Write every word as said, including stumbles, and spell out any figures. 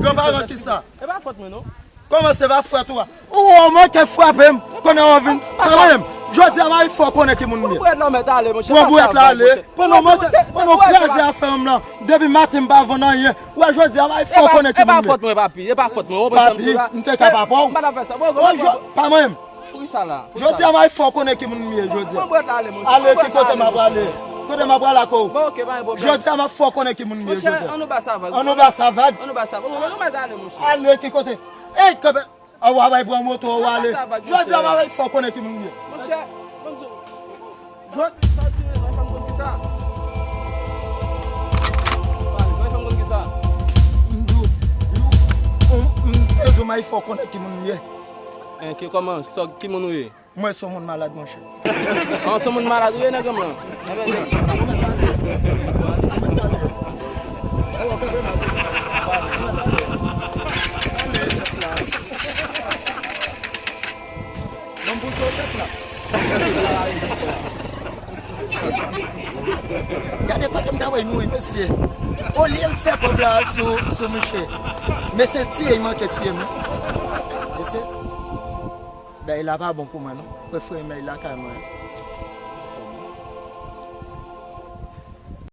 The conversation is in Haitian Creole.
Granparan ki sa? E pa fòt mwen non. Kòman se pa fòt ou a? Ou, ou manke frape m. Konnen w vin. Papa m, jodi a m a fè w konnen ki moun m ye. Pran boulèt la, mèt ale, monchè. Pran boulèt la, ale. Pandan w kraze afè m nan. Depi maten m pa vann anyen. Ou wè jodi a m a fè w konnen ki moun m ye. E pa fòt mwen, papi. E pa fòt mwen. Papi, m te ka pa pran w. M pa t ap fè sa. Pa mwen menm. Poukisa la? Jodi a m a fè w konnen ki moun m ye jodi a. Pran boulèt la, ale, monchè. Ale, ki kote m ap prale? Kote m ap prale ak ou? Bon, ok, pa gen pwoblèm. Jodi a m a fè w konnen ki moun m ye jodi a. Monchè, ann nou ba sa vag. Ann nou ba sa vag. Ann nou ba sa vag. Ann nou mèt ale, monchè. Ale, ki kote? Ey, kanpe. A w a bay pran moto, w ale. Jodi a m a fè w konnen ki moun m ye. Monchè, ban m di w. Jodi. Sa w di menm, fè m konn kisa. Pale, fè m konn kisa. M di w, m te di w m a fè w konnen ki moun m ye. En, ki kòman, sa, ki moun ou ye? Mwen se yon moun malad, monchè. An, se yon moun malad ou ye, nèg mwen. Enben, nèg. Ban m pouse w chèf la. Gade kote m ta wè nou, mesye. Olye m fè kòb la sou, sou misye. Mesye tiye, l manke tiye m. Mesye, bagay la pa bon pou mwen, non. Prefere m al lakay mwen.